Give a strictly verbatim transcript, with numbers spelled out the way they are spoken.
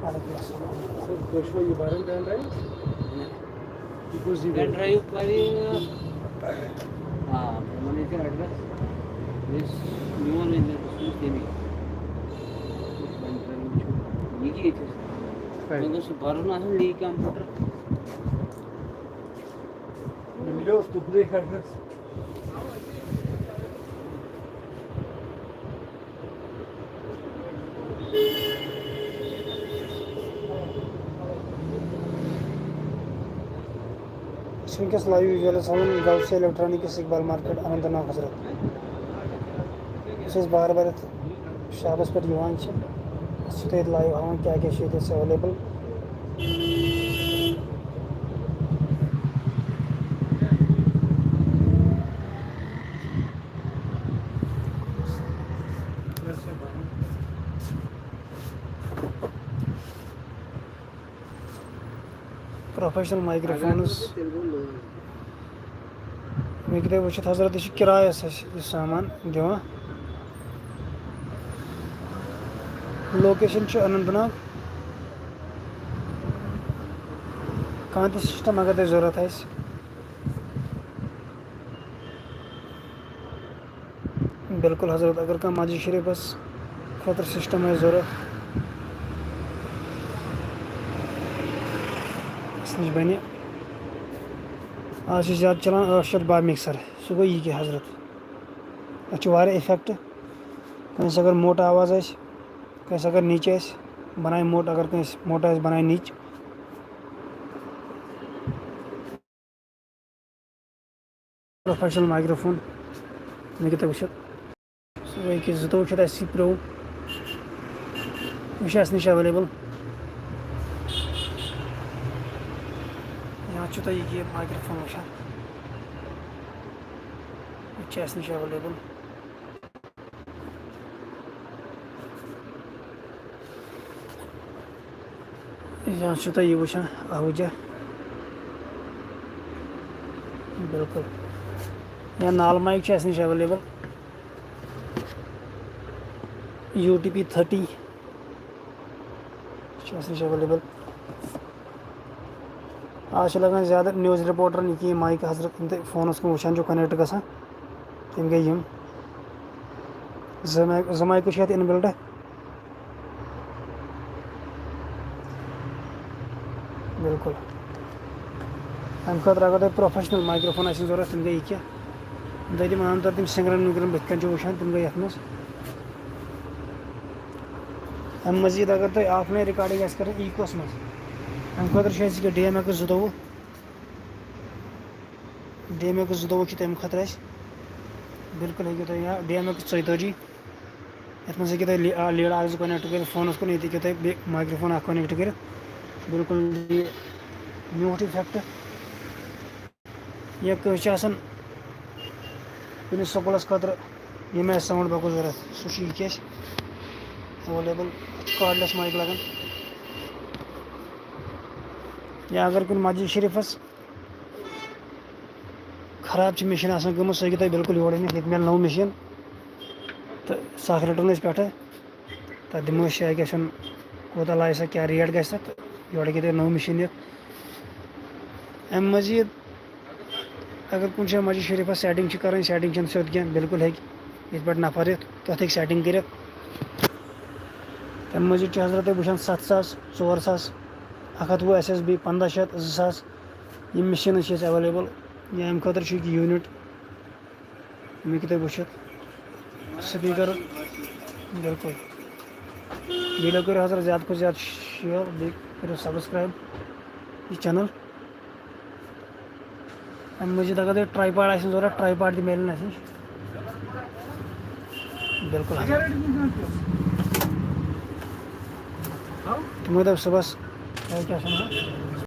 سر، تُہۍ چھُوا یہِ بَران پین ڈرایو؟ یہِ کُس یہِ پین ڈرایو پَرِ؟ آ، بہٕ وَنَے ژےٚ ایڈریس۔ یُس میون ایڈریس اوس تَمی۔ پین ڈرایو چھُ یہِ کہِ ییٚتہِ اوس۔ وۄنۍ گوٚژھ سُہ بَرُن آسُن لیٖک کمپیوٹر۔ مےٚ مِلیو اوس تُہُنٛدُے ایڈریس۔ أسۍ چھِ وٕنکیٚس لایِو ویٖجوَلَس ہاوان گوسے الیکٹرانکس اقبال مارکیٹ اننت ناگ حضرت۔ یُس أسۍ بار بار یَتھ شاپَس پٮ۪ٹھ یِوان چھِ، أسۍ چھِ تۄہہِ ییٚتہِ لایِو ہاوان کیٛاہ کیٛاہ چھِ ییٚتہِ اَسہِ ایویلیبٕل۔ پروفیشنل مایکروفونز۔ مےٚ کہِ تُہۍ وٕچھِتھ حضرت، یہِ چھِ کِرایَس اَسہِ یہِ سامان دِوان۔ لوکیشن چھِ اننت ناگ۔ کانٛہہ تہِ سسٹم اگر تۄہہِ ضوٚرتھ آسہِ، بِلکُل حضرت، اگر کانٛہہ مسجد شریٖفَس خٲطرٕ سِسٹَم آسہِ ضوٚرَتھ، اَسہِ نِش بَنہِ۔ آز چھِ زیادٕ چَلان ٲٹھ شیٚتھ باہ مِکسَر، سُہ گوٚو یہِ کہِ حضرت، اَتھ چھُ واریاہ اِفٮ۪کٹ۔ کٲنٛسہِ اگر موٹہٕ آواز آسہِ، کٲنٛسہِ اگر نِچ آسہِ، بَنایہِ موٹہٕ، اگر کٲنٛسہِ موٹہٕ آسہِ، بَنایہِ نِچ۔ پروفیشنل مایکروفون، مےٚ کیٛاہ تۄہہِ وٕچھِتھ، سُہ گوٚو ییٚکیٛاہ زٕتووُہ شیٚتھ اَسہِ پرٛو، یہِ چھُ اَسہِ نِش ایویلیبٕل۔ یا چھُ تۄہہِ یہِ کہِ مایکروفون وٕچھان، یہِ تہِ چھُ اَسہِ نِش ایویلیبٕل۔ یا چھُ تۄہہِ یہِ وٕچھان اَہوٗجا؟ بِلکُل۔ یا نال مایِک چھِ اَسہِ نِش ایویلیبٕل، یوٗ ٹی پی تھٔٹی چھِ اَسہِ نِش ایویلیبٕل۔ آز چھِ لَگان زیادٕ نِوٕز رِپورٹرَن یہِ کہِ یِم مایِکہٕ حضرت، یِم تُہۍ فونَس کُن وٕچھان چھِو، کَنیکٹ گژھان، تِم گٔے یِم۔ زٕ مایِک، زٕ مایِکہٕ چھِ اَتھ اِن بِلڈ۔ بِلکُل۔ اَمہِ خٲطرٕ اگر تۄہہِ پروفیشنل مایکروفون آسن ضوٚرتھ، تِم گٔے یہِ کیٛاہ؟ یِم تۄہہِ تِم عام طور تِم سِنگرن وِنگرن بٕتھِ کَنۍ چھِو وٕچھان، تِم گٔے یَتھ منٛز۔ اَمہِ مٔزیٖد اگر تۄہہِ آف لایِن رِکارڈِنٛگ آسہِ کَرٕنۍ ایٖکوَس منٛز، اَمہِ خٲطرٕ چھُ اَسہِ یہِ ڈی ایم ایکٕس زٕتووُہ۔ ڈی ایم ایکٕس زٕتووُہ چھُ تَمہِ خٲطرٕ اَسہِ۔ بِلکُل ہیٚکِو تُہۍ یا ڈی ایم ایکٕس ژۄیتٲجی، یَتھ منٛز ہیٚکِو تُہۍ لی-، آ، لیٖڈ اَکھ زٕ کَنیکٹ کٔرِتھ فونَس کُن، ییٚتہِ ہیٚکِو تُہۍ بیٚیہِ مایکروفون اَکھ کَنیکٹ کٔرِتھ۔ بِلکُل یہِ میوٗٹھ اِفیکٹ۔ یا کٲنٛسہِ چھِ آسان کُنہِ سکوٗلَس خٲطرٕ ییٚمہِ آیہِ ساوُنٛڈ باکٕس ضوٚرَتھ، سُہ چھُ یہِ کہِ اَسہِ ایویلیبٕل، کارڈلٮ۪س مایِک لَگان۔ یا اگر کُنہِ مسجد شریٖفَس خراب چھِ مِشیٖن آسان گٔمٕژ، سُہ ہیٚکِو تُہۍ بِلکُل یورٕ أنِتھ، ییٚتہِ میلہِ نٔو مِشیٖن۔ تہٕ سُہ اَکھ رَٹو نہٕ أسۍ پٮ۪ٹھٕ، تَتھ دِمو أسۍ شاید کیٛاہ چھُنہٕ، کوٗتاہ لَگہِ سا، کیٛاہ ریٹ گژھِ تَتھ، تہٕ یورٕ ہیٚکِو تُہۍ نٔو مِشیٖن نِتھ۔ اَمہِ مٔزیٖد اگر کُنہِ جایہِ مسجد شریٖفَس سیٹِنٛگ چھِ کَرٕنۍ، سیٹِنٛگ چھَنہٕ سیوٚد کینٛہہ، بِلکُل ہیٚکہِ ییٚتہِ پٮ۪ٹھ نفر یِتھ، تَتھ ہیٚکہِ سیٹِنٛگ کٔرِتھ۔ تَمہِ مٔزیٖد چھِ حضرت تُہۍ وٕچھان ستھ ساس، ژور ساس، اَکھ ہَتھ وُہ ایس ایس بی، پنٛداہ شیٚتھ، زٕ ساس، یِم مِشیٖنہٕ چھِ اَسہِ ایویلیبٕل۔ یا اَمہِ خٲطرٕ چھُ یہِ کہِ یوٗنِٹ، یِم ہیٚکِو تُہۍ وٕچھِتھ۔ سپیٖکر، بِلکُل۔ ویٖڈیو کٔرِو حضرت زیادٕ کھۄتہٕ زیادٕ شِیَر، بیٚیہِ کٔرِو سبسکرایب یہِ چینل۔ اَمہِ مٔزیٖد اگر تۄہہِ ٹراے پاڈ آسہِ ضوٚرَتھ، ٹراے پاڈ تہِ میلن اَسہِ نِش۔ بِلکُل حضرت۔ تِمو دوٚپ صُبحَس، کیٛاہ چھُ وَنان؟